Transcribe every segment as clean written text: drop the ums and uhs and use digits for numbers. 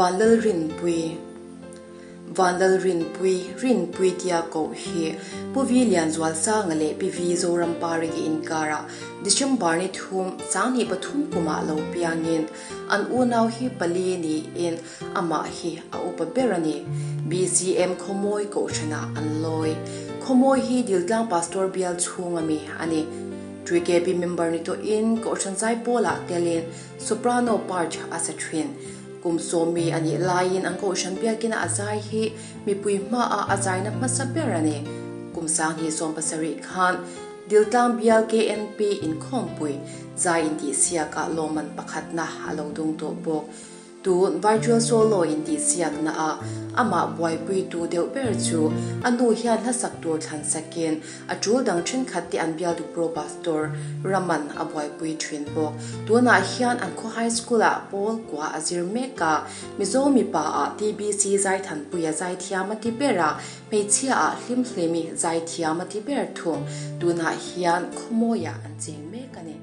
Vanlalrinpui Vanlalrinpui, Rinpui tia koh hi Pu Vi Lianzualsanga leh Pi Vi Zorampari te inkarah December ni thum, 2003 kumah lo piangin an unau hi pali niin amah hi a upa ber a ni. BCM Khawmawi Kohhranah an lawi. Khawmawi hi Diltlang Pastor bial chhung ami a ni. TKP member ni tawhin Kohhran Zaipawlah telin Soprano part a sa thin. Kum sawmi a nih laiin an Kohhran biakina a zai hi mipui hmaah a zaina hmasa ber a ni. Kum 2017 khan Diltlang bial KNP inkhawmpui zai intihsiakah lawmman pakhatna a lo dung tawh bawk. Tun virtual solo intihsiakna ah amah buaipuitu deuh ber chu a nu hian hlasak tur thlan sakin a tul dang thenkhat te an bialtu Pro Pastor Raman a buaipui thin bawk. Tunah hian an khaw high school ah pawl kua a zir mek a, Mizo mipa ah TBC Zaithanpuia zaithiam a ti ber a, hmeichhia ah Hlimhlimi zaithiam a ti ber thung. Tunah hian khawmawiah an cheng mek a ni.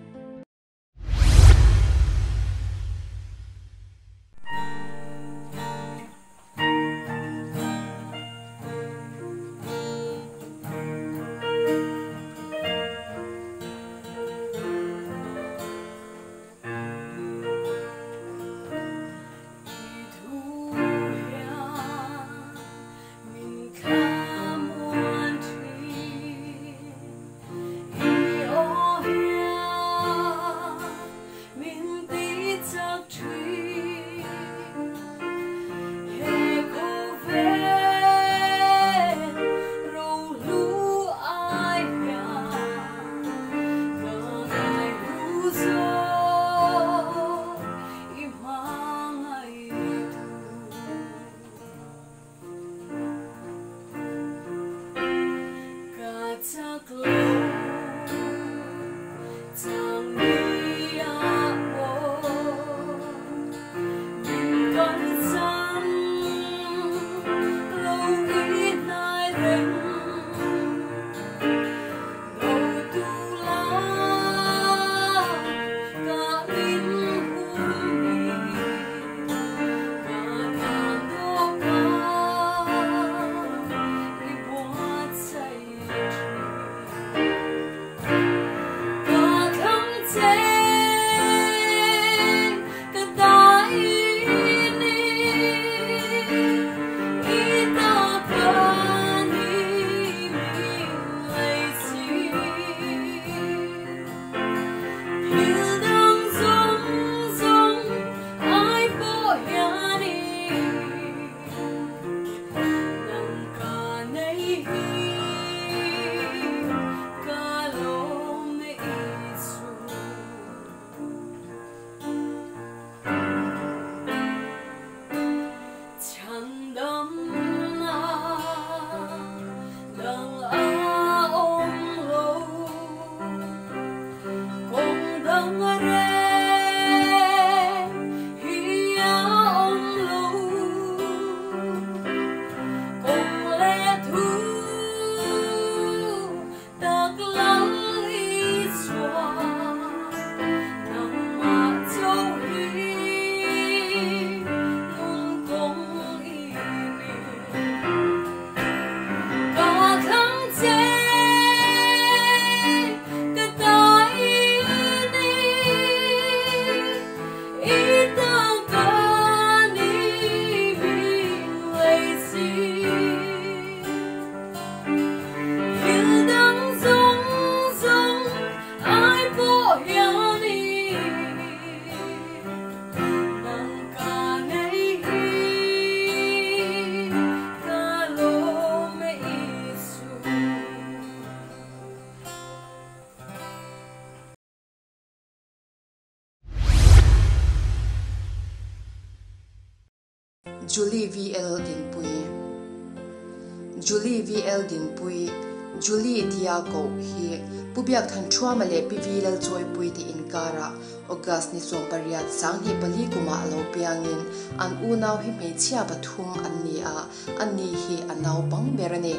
Julie VL Dinpui Julie VL Dinpui Julie tia koh hi Pu Biakthanṭhuama leh Pi Vi Lalchawipui te inkarah August ni 18 2004 kumah a lo piangin an unau hi hmeichhia pathum an ni a, ani hi a naupang ber a ni.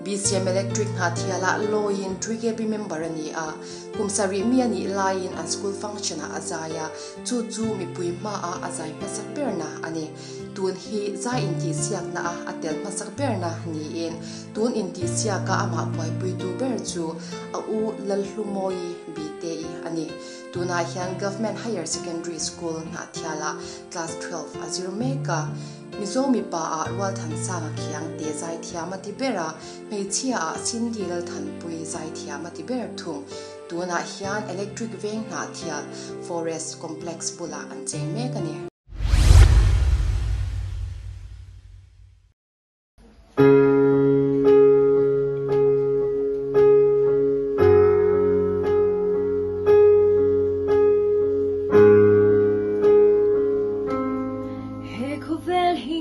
BCM Electric Hnahthialah lawiin TriKP member a ni a, kum sarih mi a nih laiin an school function-ah a zai a, chu chu mipui hmaah a zai hmasak berna a ni. Tun hi zai intihsiakna a a tel hmasak berna niin tun intihsiaka amah buaipuitu ber chu a u Lalhlumawi Bite-i a ni. Tunah hian Government Higher Secondary School Hnahthialah Class 12 a zir mek a. Mizo mipa ah Rualthansanga Khiangte zaithiam a ti ber a, hmeichhia ah Cindy Lalthanpui zaithiam a ti ber thung. Tunah hian Electric Veng Hnahthial Forest Complex bulah an cheng mek a ni. He khawvel hi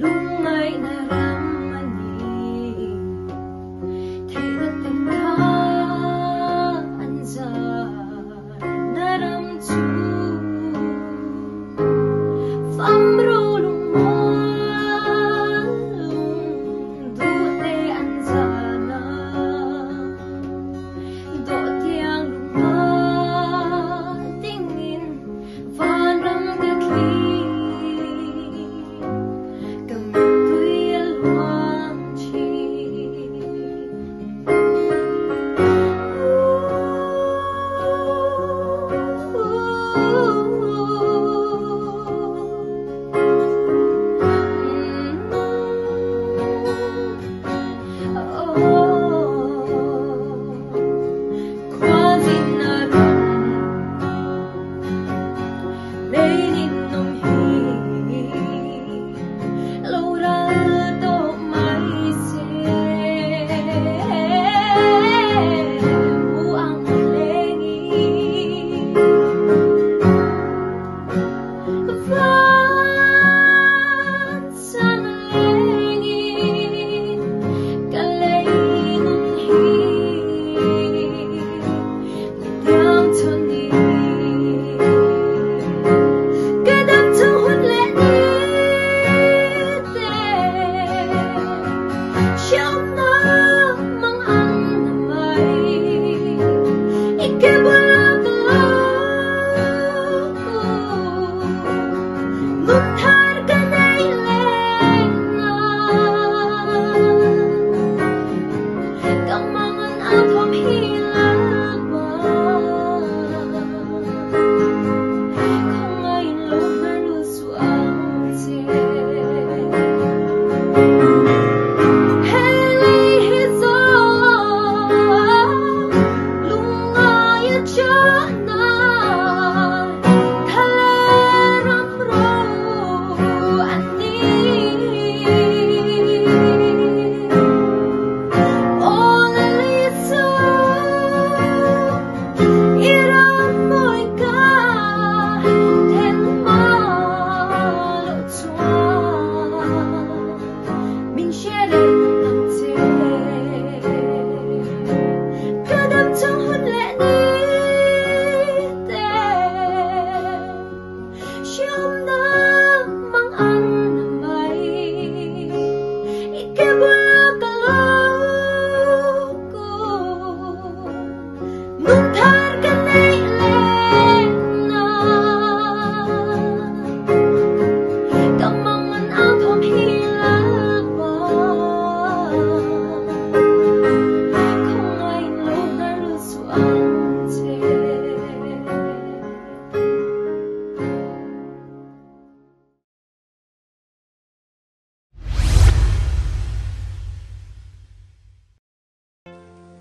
lungngaihna ram a ni. Theihna te kha an zahna ram chu famro lungmual lungduhte an zahna. Dawhtiang lungma dingin vanram ka thlir, ka mittui a luang thin.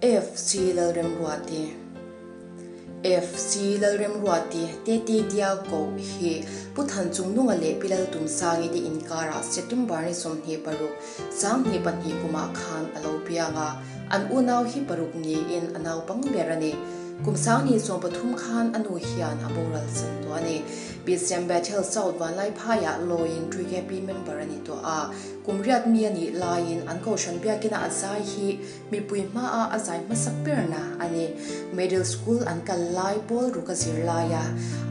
FC Lalremruati FC Lalremruati Tete Diau Koh hi Pu Thanchungnunga leh Pi Laltumsangi te inkarah September ni 26, 2002 kumah khan a lo piang a, an unau hi paruk niin a naupang ber a ni. Kum 2013 khan a nu hian a boral san tawh a ni. BCM Bethel South Vanlaiphaiah lawiin TKP member a ni tawh a. Kum riat mi a nih laiin an Kohhran biakina a zai hi mipui hmaah a zai hmasak berna a ni. Middle School an kal lai pawl ruk a zir laia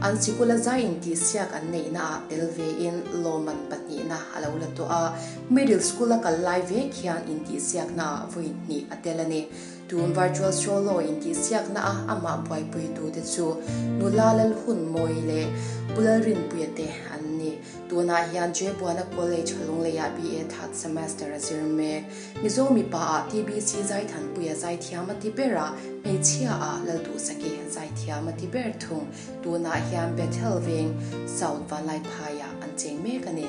an sikula zai intihsiak an neihnaah tel vein lawmman pahnihna a lo la tawh a. Middle School a kal lai vek hian intihsiaknaah vawi hnih a tel a ni. Tun Virtual Solo intihsiakna a amah buaipuitute chu Nula Lalhunmawi leh Pu Lalrinpuia te an ni. Tunah hian Jebuana College Lungleiah BA Third Semester a zir mek. Mizo mipa ah TBC Zaithanpuia zaithiam a ti ber a, hmeichhia ah Lalduhsaki zaithiam a ti ber thung. Tunah hian Bethel Veng, South Vanlaiphaiah an cheng mek a ni.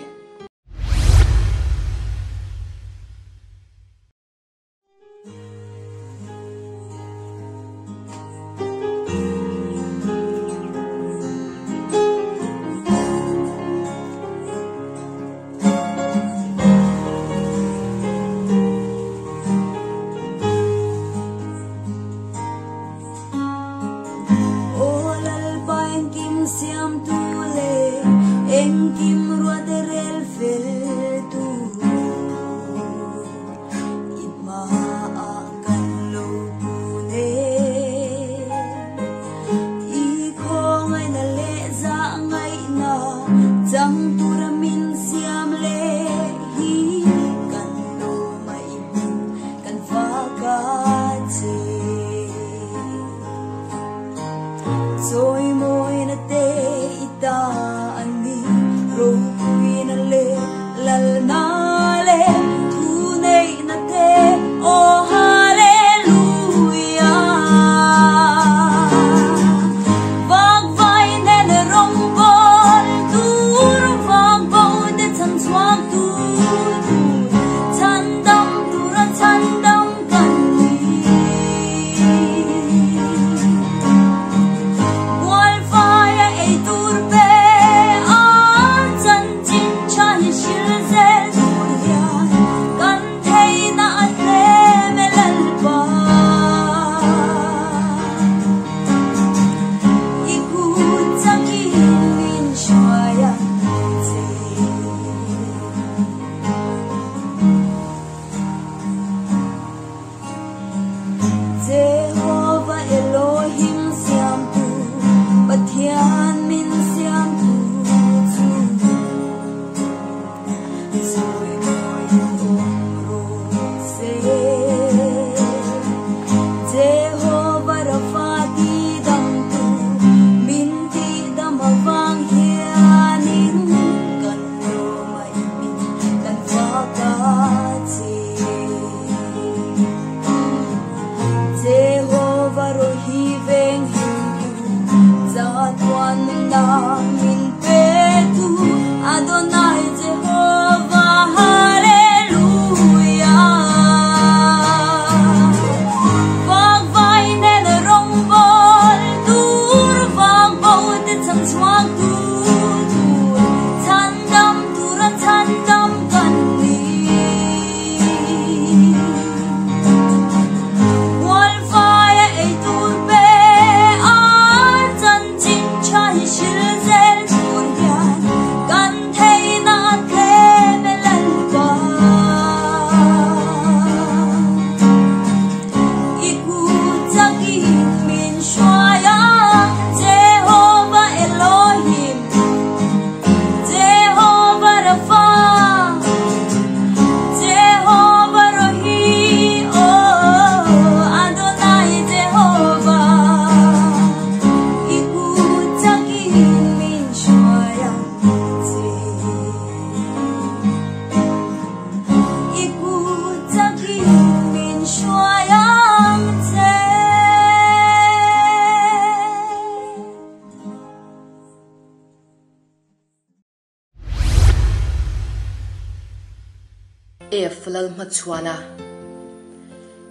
F Lalhmachhuana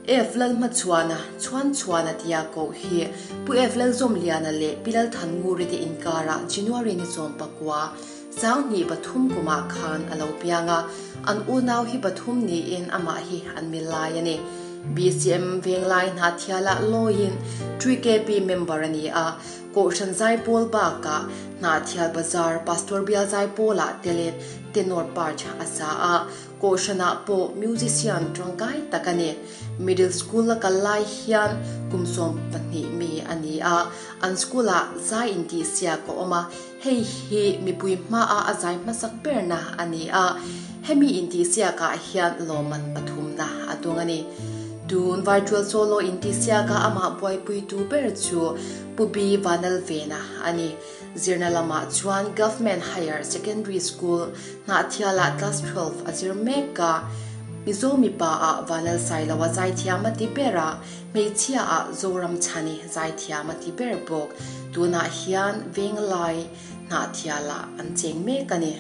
F Lalhmachhuana, Chhuanchhuana tia koh hi Pu F Lalzawmliana leh Pi Lalthannguri te inkarah January ni 19, 2003 kumah khan a lo piang a, an unau hi pathum niin amah hi an mi lai a ni. BCM Venglai Hnahthialah lawiin TKP member a ni a, Kohhran Zaipawl bakah Hnahthial Bazar Pastor Bial Zaipawlah telin tenor part a sa a, Kohhranah pawh musician tangkai tak a ni. Middle school a kal lai hian kum 12 mi a ni a, an school-ah zai intihsiak a awm a, hei hi mipui hmaah a zai hmasak berna a ni a, hemi intihsiakah hian lawmman pathumna a dawng a ni. Tun virtual solo intihsiaka amah buaipuitu ber chu Pu B. Vanalvena a ni. Zirna lamah chuan Government Higher Secondary School Hnahthialah Class 12 a zir mek a, Mizo mipa ah Vanlalsailoa zaithiam a ti ber a, hmeichhia ah Zoramchhani zaithiam a ti ber bawk. Tunah hian Venglai Hnahthialah an cheng mek a ni.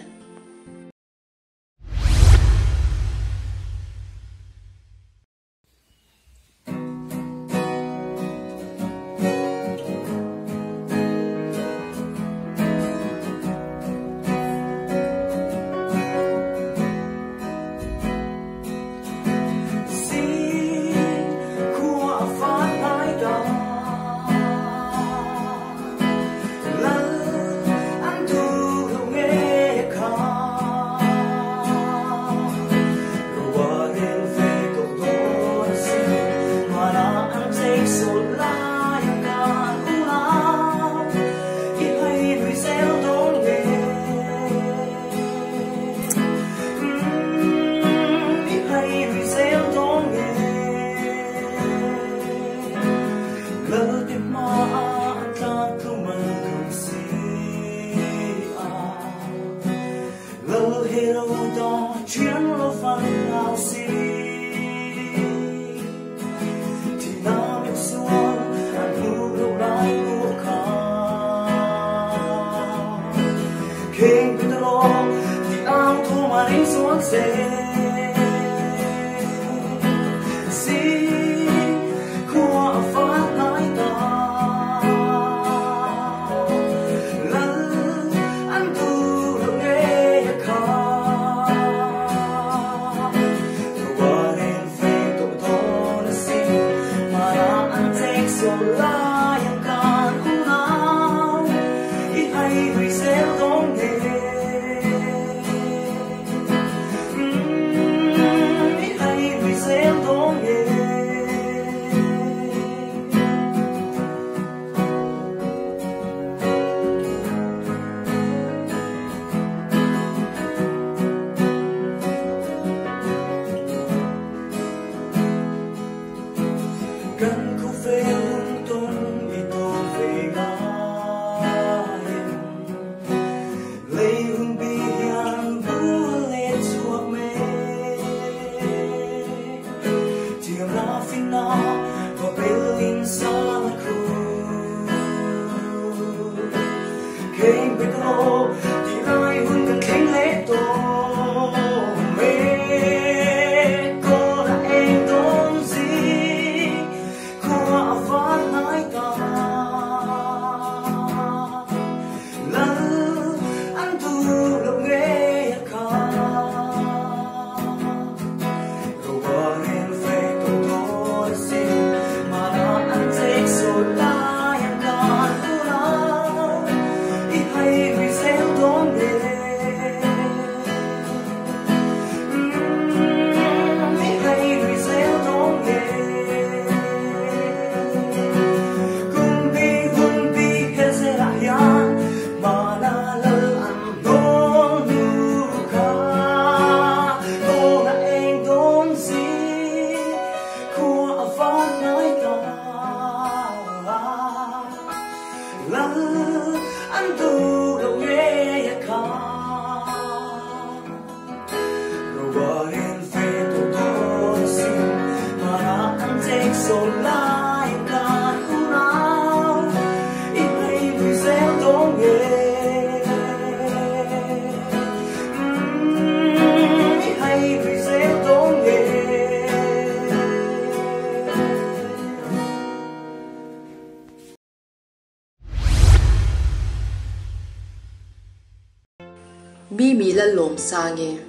Mimi Lallawmsangi.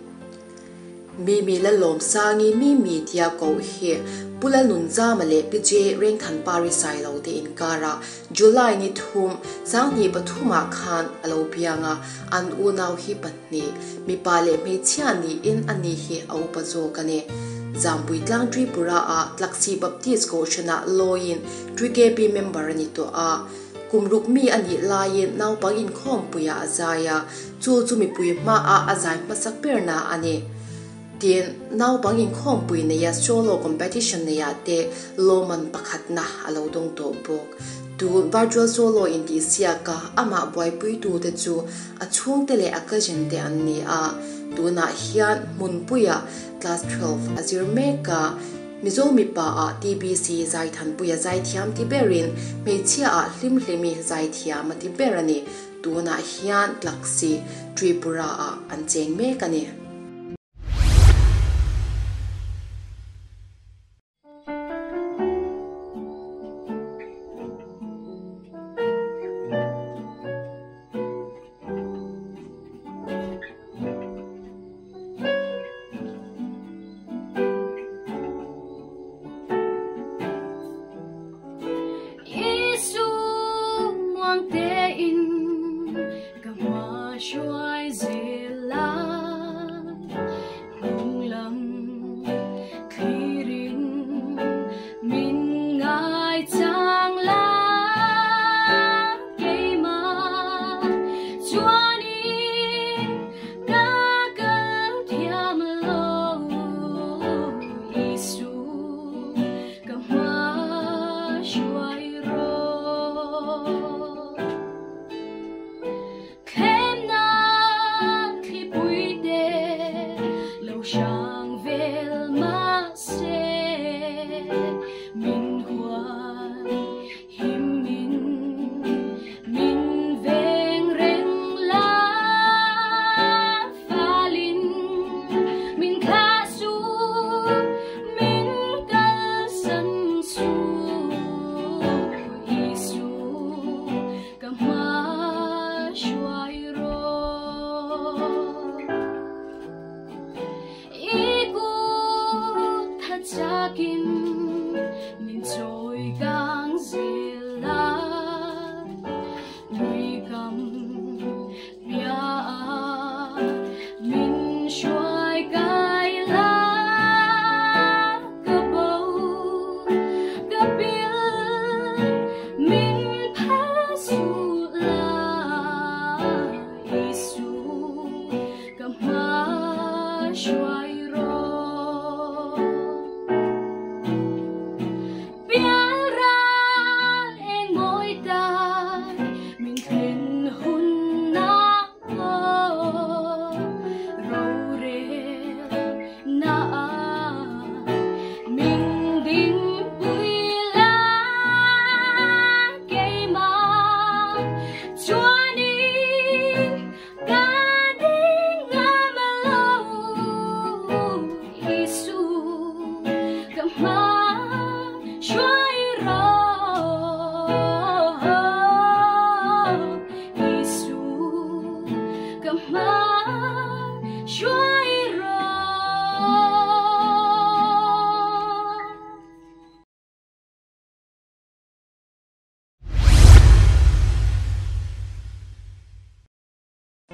Mimi Lalawmsangi Mimi tia koh hi Pu Lalnunzama leh Pi J Rengthanpari Sailo te inkarah July ni thum, 2003 ah khan a lo piang a, an unau hi pahnih, mipa leh hmeichhia niin a ni hi a upa zawk a ni. Zampui Tlang Tripura ah Tlaksi Baptist Kohhranah lawiin TriKP member a ni tawh a. Kum ruk mi a nih laiin naupang inkhawmpuiah a zai a, chu chu mipui hmaah a zai hmasak berna a ni. Tin, naupang inkhawmpui neia solo competition neiah te lawmman pakhatna a lo dawng tawh bawk. Tun virtual solo intihsiaka amah buaipuitute chu a chhungte leh a cousin te an ni a, tunah hian hmunpuiah class 12 a zir mek a. Mizo mipa ah TBC Zaithanpuia zaithiam ti berin hmeichhia ah Hlimhlimi zaithiam a ti ber a ni. Tunah hian Tlaksi, Tripura ah an cheng mek a ni.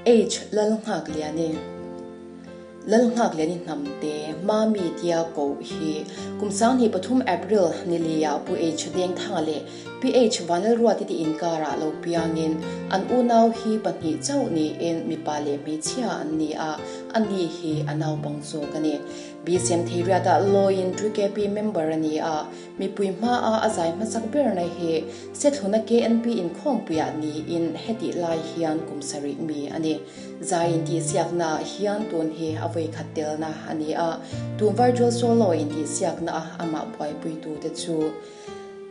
H Lalnghakliani Lalnghakliani Hnamte, Mami tia koh hi kum 2003 April nilia Pu H Dengthanga leh Pi H Vanlalruati te inkarah lo piangin an unau hi pahnih chauh niin mipa leh hmeichhia an ni a, ani hi a naupang zawk a ni. BCM Theiriatah lawiin TKP member a ni a, Mipui hmaa a zai hmasak berna hi Sethluna KNP inkhawmpuiah niin hetih lai hian kum sarih mi a ni. Zai intihsiaknaah hian tun hi a vawikhat telna a ni a, tun virtual solo intihsiaknaa amah buaipuitute chu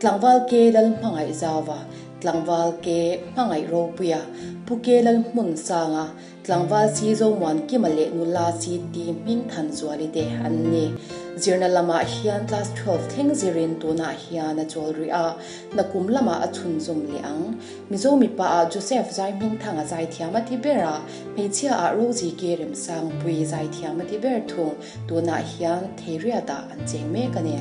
Tlangval Ke Lalhmangaih Zauva, Tlangval Ke Hmangaih Ropuia, Pu Ke Lalhmunsanga, Tlangval si Zomuankima leh nula si Ti Hmingthanzuali te an ni. Zirna lamah hian class 12 thleng zirin tunah hian a chawl rih a, nakum lamah a chhunzawm leh ang. Mizo mipa ah Joseph Zaihmingthanga zaithiam a ti ber a, hmeichhia ah Rosie K Remsangpui zaithiam a ti ber thung. Tunah hian Theiriatah an cheng mek a ni.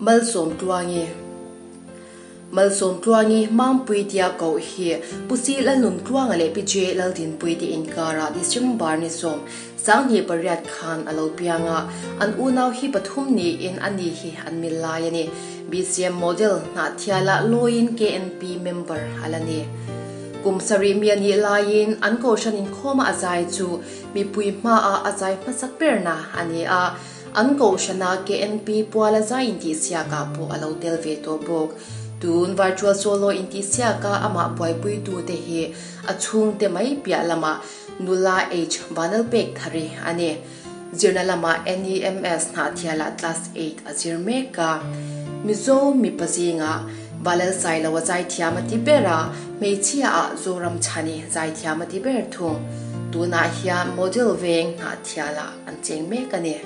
Malsawmtluangi Malsawmtluangi Mampui tia koh hi Pu Si Lalnuntluanga leh Pi J Laldinpui te inkarah December ni 28 khan a lo piang a, an unau hi pathum niin a ni hi an mil lai a ni. BCM model Hnahthiala lawiin KNP member a la ni. Kum sarih mi a nih laiin an kohhran inkhawma a zai chu mipui hmaah a zai hmasak berna a ni a, an kohhrana KNP puala zai intihsiakah pawh a lo tel ve tawh bawk. Tun virtual solo intihsiaka amah buaipuitute hi a chhungte mai piah lamah Nula H Vanlalpek Thari a ni. Zirna lamah NEMS Hnahthialah Class Eight a zir mek a. Mizo mipa zingah Valal Sailoa zaithiam a ti ber a, hmeichhia ah Zoram Chhani zaithiam a ti ber thung. Tunah hian Model Veng Hnahthialah an cheng mek a ni.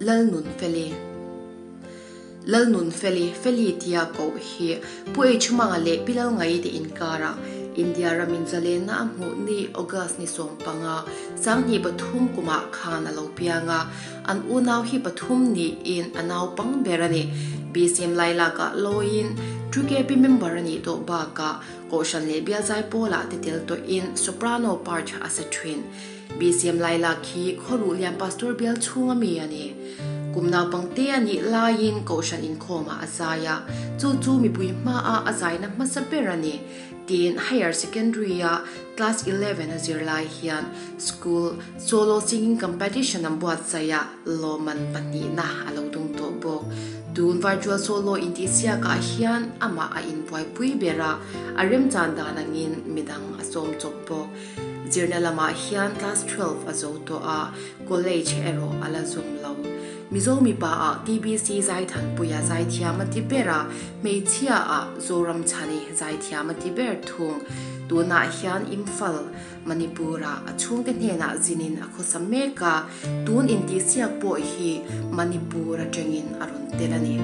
Lalnunfeli Lalnunfeli, Feli tia koh hi Pu Hmanga leh Pi Lalngai te inkarah India ramin zalenna a hmuh ni August ni 15, 2003 kumah khan a lo piang a, an unau hi pathum niin a naupang ber a ni. BCM Lailakah lawiin TKP member a nih tawh bakah Kohhran leh Bialzai pawlah te tel tawhin soprano part a sa thin. BCM Lailak hi Khawruh Lian Pastor bial chhunga mi a ni. Kum naupangte a nih laiin Kohhran inkhawmah a zai a, chu chu mipui hmaah a zaina hmasa ber a ni. Tin, Higher Secondary-a Class 11 a zir lai hian School Solo Singing Competition an buatsaih a, lawmman pahnihna a lo tum tawh bawk. Tun Virtual Solo intihsiakah hian amah a inbuaipui ber a, a remchan dan angin midang a sawm chawp bawk. Zirna lamah hian class 12 a zo tawh a, college erawh a la zum lo. Mizo mipa ah TBC Zaithanpuia zaithiam a ti ber a, hmeichhia ah Zoramchhani zaithiam a ti ber thung. Tunah hian Imphal, Manipur ah a chhungte hnenah zinin a khawsa mek a, tun intihsiak pawh hi Manipur atangin a rawn tel a ni.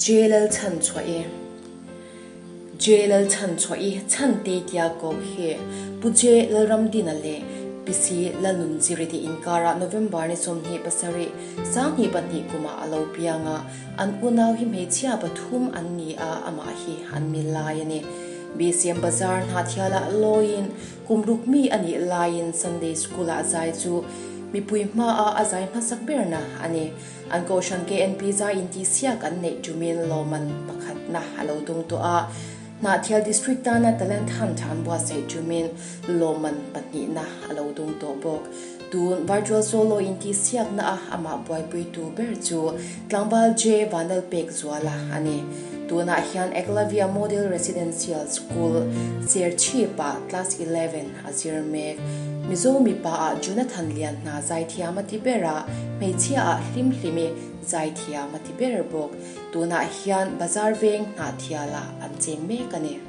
J Lalchhanchhuahi J Lalchhanchhuahi Chhante tia ko hi Pu J Lalramdina leh Pi C Lalnunziri te inkarah November ni 27, 2002 kumah a lo piang a, an unau hi hmeichhia pathum an ni a, amah hi an mi lai a ni. BCM Bazar Hnahthialah lawiin Kum ruk mi a nih laiin Sunday School-ah zai chu mipui hmaah a zai hmasak berna a ni. An Kohhran KNP zai intihsiak an neih tumin lawmman pakhatna a lo tung tawh a. Hnahthial District tana Talent Hunt an buatsaih tumin lawmman pahnihna a lo tung tawh bawk. Tun Virtual Solo intihsiakna a amah buaipuitu ber chu Tlangval J Vanlalpekzuala a ni. Tunah hian Eklavya Model Residential School, Serchhip-ah Class 11 a zir mek. Mizo mipaah Jonathan Lianhna zaithiam a ti ber a, hmeichhiaah Hlimhlimi zaithiam a ti ber bawk. Tunah hian Bazar Veng Hnahthialah an cheng mek a ni.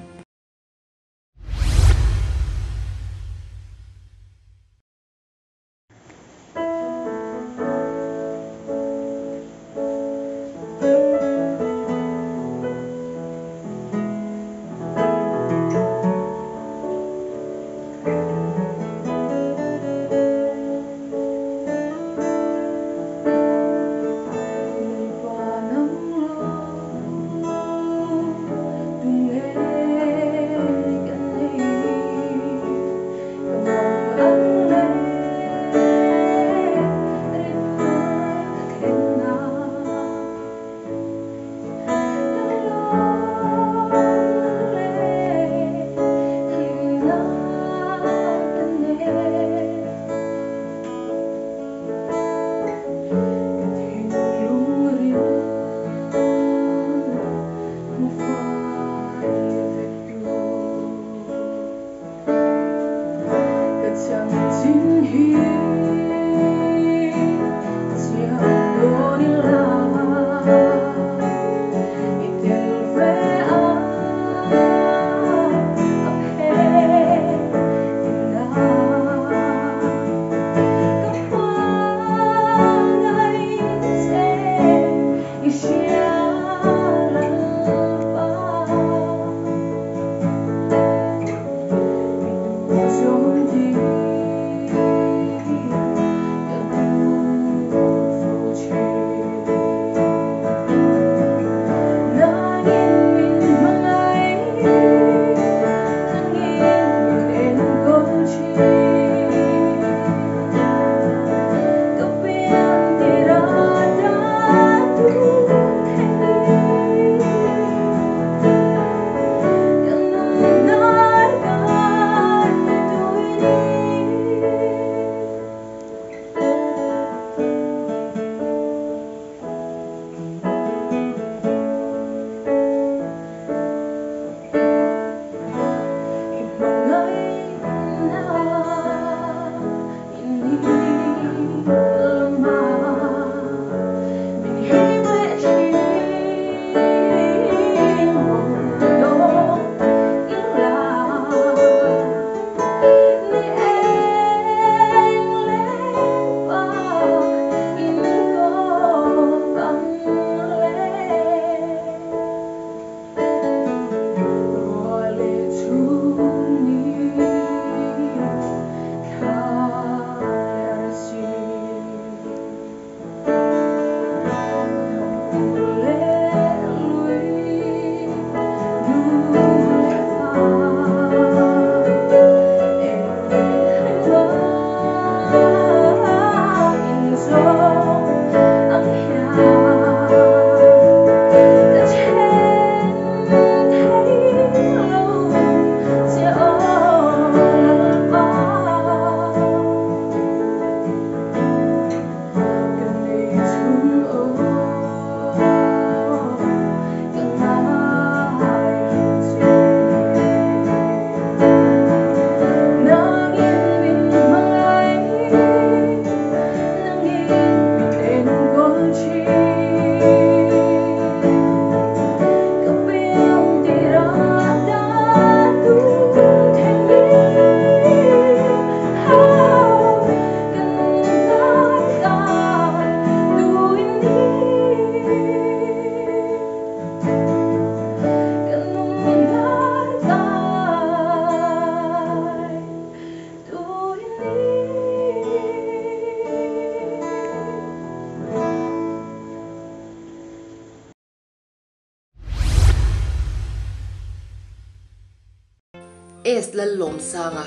S Lallawmsanga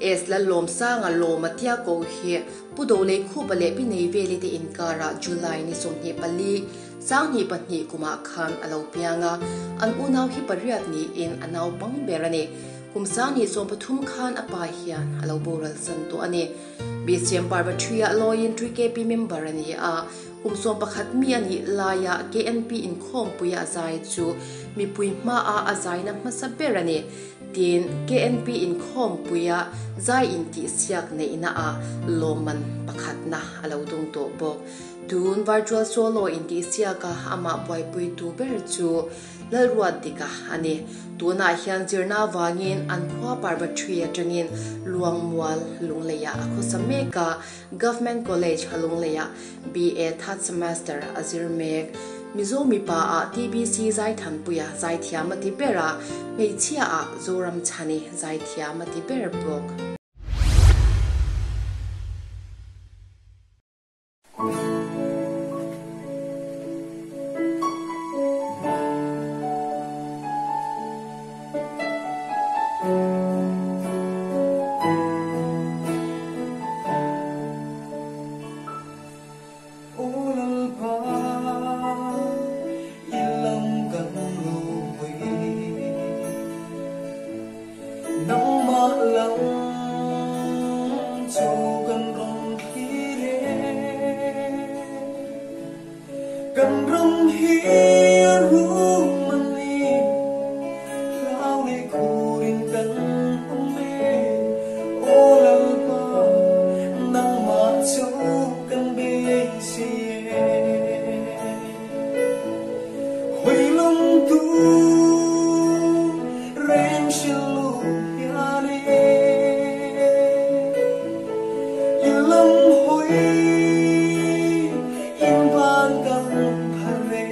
S Lallawmsanga lawma tia ko hi Pu Dolei Khupa leh Pi Neiveli te inkarah July ni 24, 2002 kumah khan a lo piang a, an unau hi pariat niin a naupang ber a ni. Kum 2013 khan a pa hian a lo boral san tawh a ni. BCM Parvathuia lawiin 3KP member a ni a, kum 11 mi a nih laia KNP inkhawmpuia a zai chu mipui hmaah a zaina hmasa ber a ni. Tin, KNP inkhawmpuia zai intihsiak neihnaah lawmman pakhatna a lo dawng tawh bawk. Tun virtual solo intihsiaka amah buaipuitu ber chu Lalruat Dika a ni. Tunah hian zirna avangin an khua Parvathui atangin Luangmual Lungleiah a khawsa mek a, Government College Lungleiah BA third semester a zir mek. Mizo mipa ah TBC Zaithanpuia zaithiam a ti ber a, hmeichhia ah Zoramchhani zaithiam a ti ber bawk. Aw Lalpa, i lam kan lo hawi. Nangmah lam chu kan rawn thlir e. Kan ram hi a rum a ni, hlau leh khurin kan awm e. Aw Lalpa, nangmah chu kan beisei e. Hawi lawmtu reng hrilh hian e. I lam hawi in van kan phar e.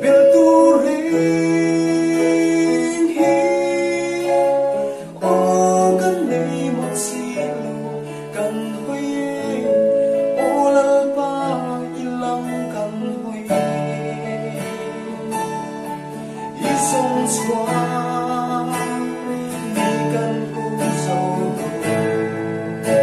Beltu reng hi aw kan nei mawlh si lo kan hawi e. Aw Lalpa i lam kan hawi e. I zawng chhuah ni kan hmu zo lo.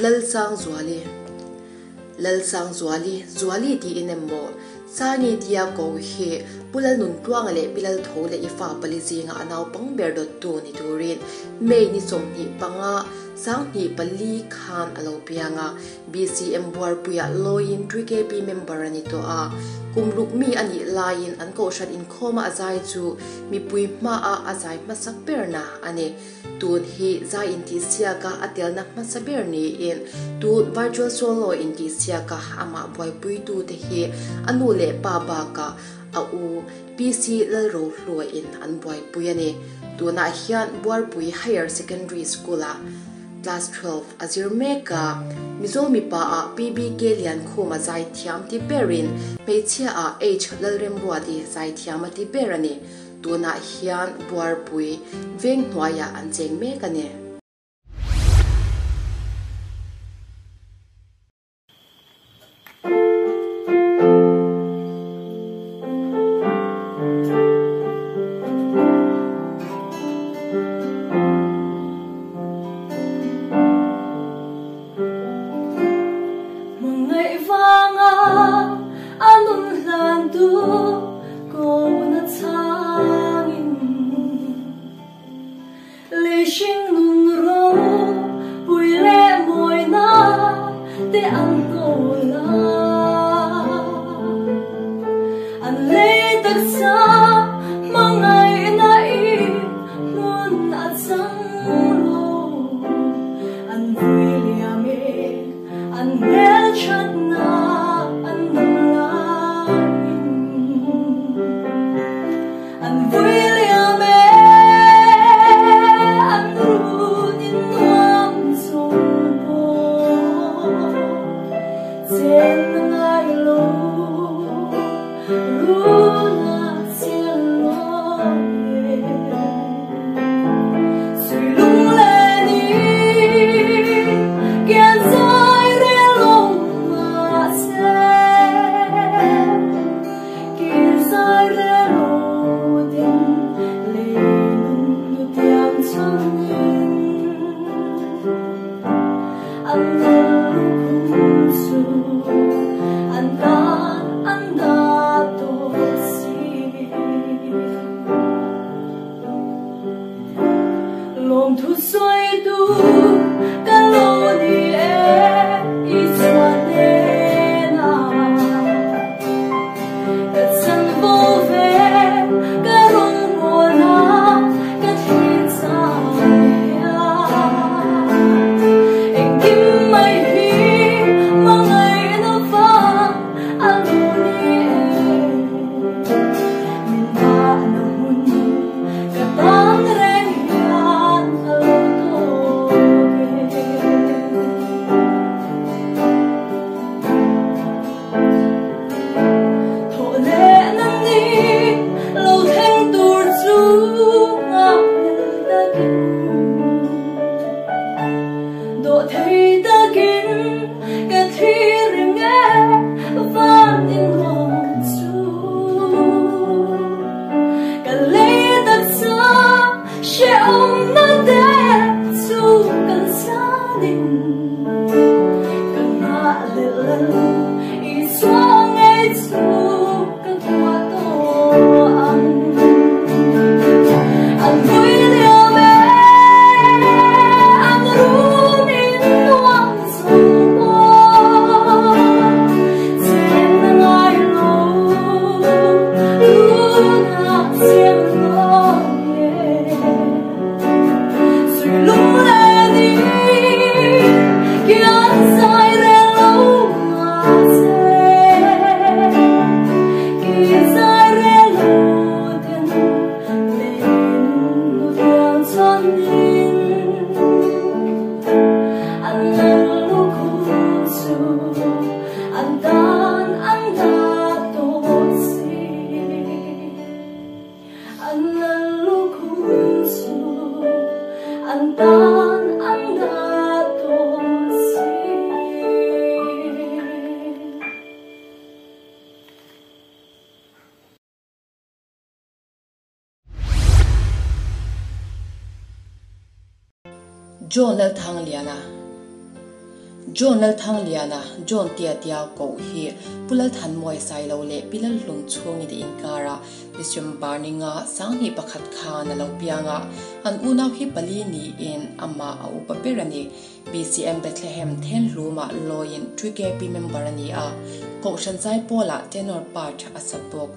Lalsangzuali Lalsangzuali, Zuali tiin em maw? Sangi tia ko hi Pu Lalnuntluanga leh Pi Laltho leh i fa pali zinga a naupang ber dawttu ni turin May ni 25, 2004 khan a lo piang a. BCM Buarpuiah lawiin TKP member a ni tawh a. Kum ruk mi a nih laiin an kohhran inkhawma a zai chu mipui hmaah a zai hmasak berna a ni. Tun hi zai intihsiaka a telna hmasa ber niin tun virtual solo intihsiaka amah buaipuitute hi a nu leh pa bakah a u PC Lalrohluain an buaipui a ni. Tunah hian Buarpui Higher Secondary School-ah Class 12 a zir mek a, Mizo mipaah PBK Liankhuma zaithiam ti berin hmeichhiaah H Lalremruati zaithiam a ti ber a ni. Tunah hian Buarpui veng hnuaiah an cheng mek a ni. Hmangaih vanga a nun hlan tu kawna changin Lei hring nun ro pui leh mawina te an kawl a, an lei taksa hmangaihna i hmun a chang lo, an vui liam e, an hmelthatna an dam laiin. An vui liam e, an run in nuam zawng pawh chen na ngai lo, run a chian lo e. Sui lung len in kian zai rel lo mahse, Ka chanvo ve ka rawngbawlna ka thlir chang hian engkim mai hi hmangaihna vang a lo ni e. Min dahna hmun ka tan reng hian a lo tawk e. Thawh leh na ni lo thleng tur chu nghakhlel takin, dawh thei takin ka thlir reng e van innuam chu. Ka lei taksa hrehawmna te chu kalsanin ka nghah leh lal i chhuah ngei chu ka kuah tawh ang. An vui liam e, an rum in nuam zawng pawh chen na ngai lo, luna chiang lo nge. Sui lung len in kian zai rel lo mahse, ki zai rel lo ten lei nu tiang chuanin an lal lukhum chu an tan an dah tawh si. An lal lukhum chu an tan an dah tawh si. John Lalthangliana. John Lalthangliana, John tia tia koh hi Pu Lalthanmawia Sailo leh Pi Lalhlun chhungin a inkar a, December ni nga 21 khan a lo piang a, an unau hi pali niin amah a upa ber a ni. BCM Bethlehem Thenhlumah lawiin TKP member a ni a, Kohhran Zaipawlah tenor part a sa bawk.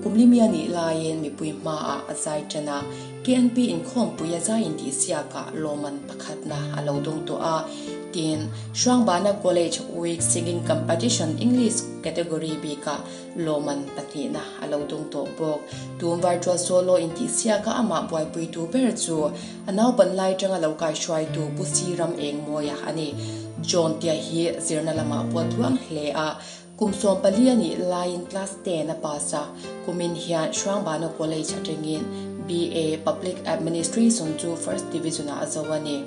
Kumlimi a nih laiin mipui hmaah a zai tan a, KNP inkhawmpui a zai intihsiakah lawmman pakhatna a lo dawng tawh a, tin, Hruangbana College Week Singing Competition English category bikah lawmman pahnihna a lo dawng tawh bawk. Tun virtual solo intihsiaka amah buaipuitu ber chu a naupan lai atanga lo kaihruaitu Pu Siram Engmawia a ni. John tia hi zirna lamah pawh a tluang hle a, Kum 14 a nih laiin class 10 a pass a, kumin hian Hruangbana College atangin BA, Public Administration, chu First Division ah a zo a ni.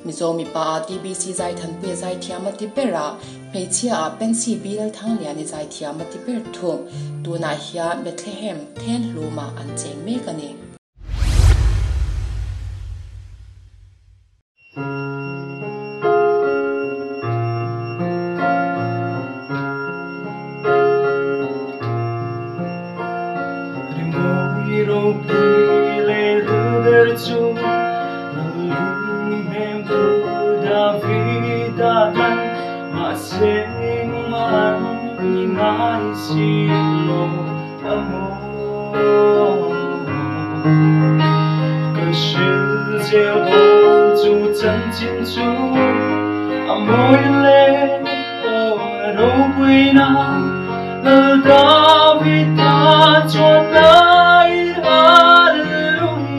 Mizo mipa ah TBC Zaithanpuia zaithiam a ti ber a, hmeichhia ah Pensy B Lalthangliani zaithiam a ti ber thung. Tunah hian Bethlehem, Thenhlumah an cheng mek a ni. Rimawi ropui leh hlu ber chu Lalhlimhnemtu Davida tan mahse engmah an ni ngai si lo a maw. Ka hrilh zel dawn chu chanchin chu a mawi leh aw ropuina Lal Davida chuan lai Hallelujah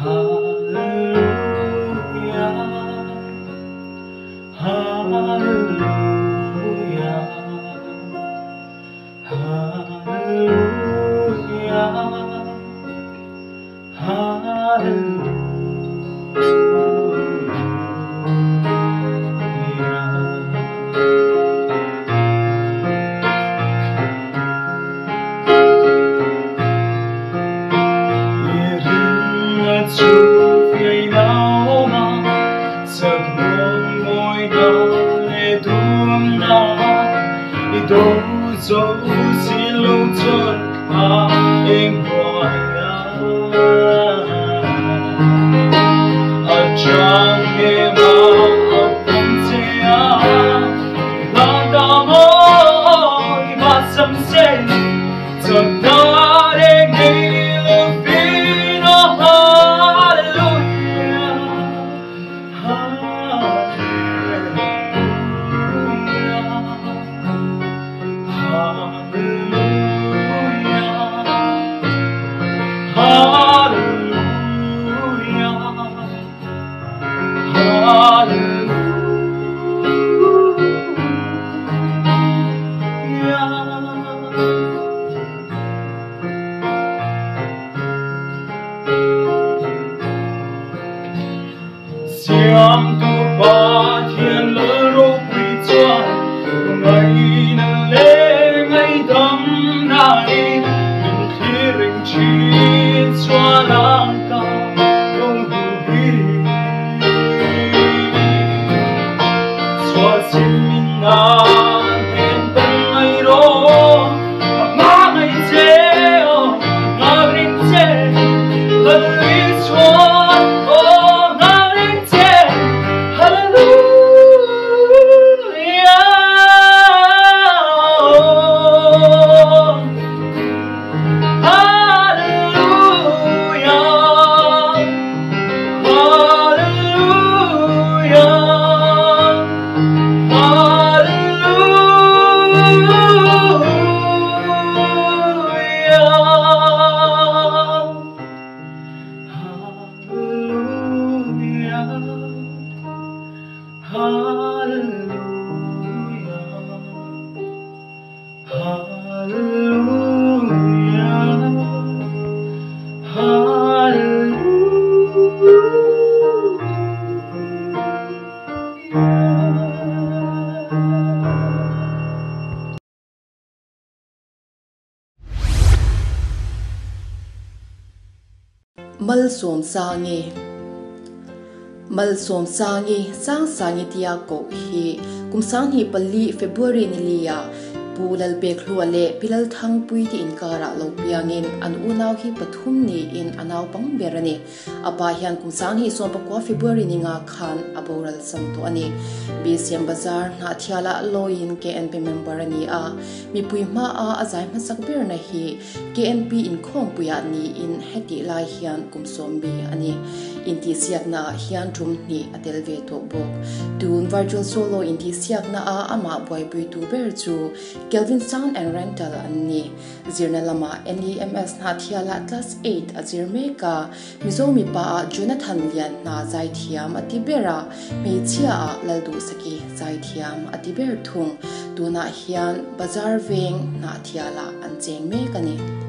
Hallelujah Hallelujah Hallelujah Hallelujah I rinna chu fiaina awm a, chak rawngbawina leh dumna i do zo si lo chuan a eng buai a. A chang em a, a pawm che a, hlan ta maw i va sam se. Siamtu Pathian Lal ropui chuan ngaihna leh ngaihdamnain min thlir reng thin chuan a ka lo hmu hi. Sual sim in a hnen kan ngai rawh, a hma ngai che aw, nga ring che, Hallelujah chuan aw nga ring che, Hallelujah. Hallelujah. Hallelujah. Malsawmsangi. Malsawmsangi, Sangsangi tia koh hi kum 24 February ni lia Pu Lalpekhlua leh Pi Lalthangpui te inkarah lo piangin an unau hi pathum niin a naupang ber a ni. A pa hian kum 2019 February ni nga khan a boral san tawh a ni. BCM Bazar Hnahthialah lawiin KNP member a ni a, mipui hmaa a zai hmasak berna hi KNP inkhawmpuiah niin hetih lai hian kum 70 a ni. Intihsiakna ah hian tum hnih a tel ve tawh bawk. Tun Virtual Solo intihsiakna a amah buaipuitu ber chu Kelvin Sound and Rental an ni. Zirna lamah NEMS Hnahthialah Class Eight a zir mek a, Mizo mipa ah Jonathan Lian hna zaithiam a ti ber a, hmeichhia ah Lalduhsaki zaithiam a ti ber thung. Tunah hian Bazar Veng Hnahthialah an cheng mek a ni.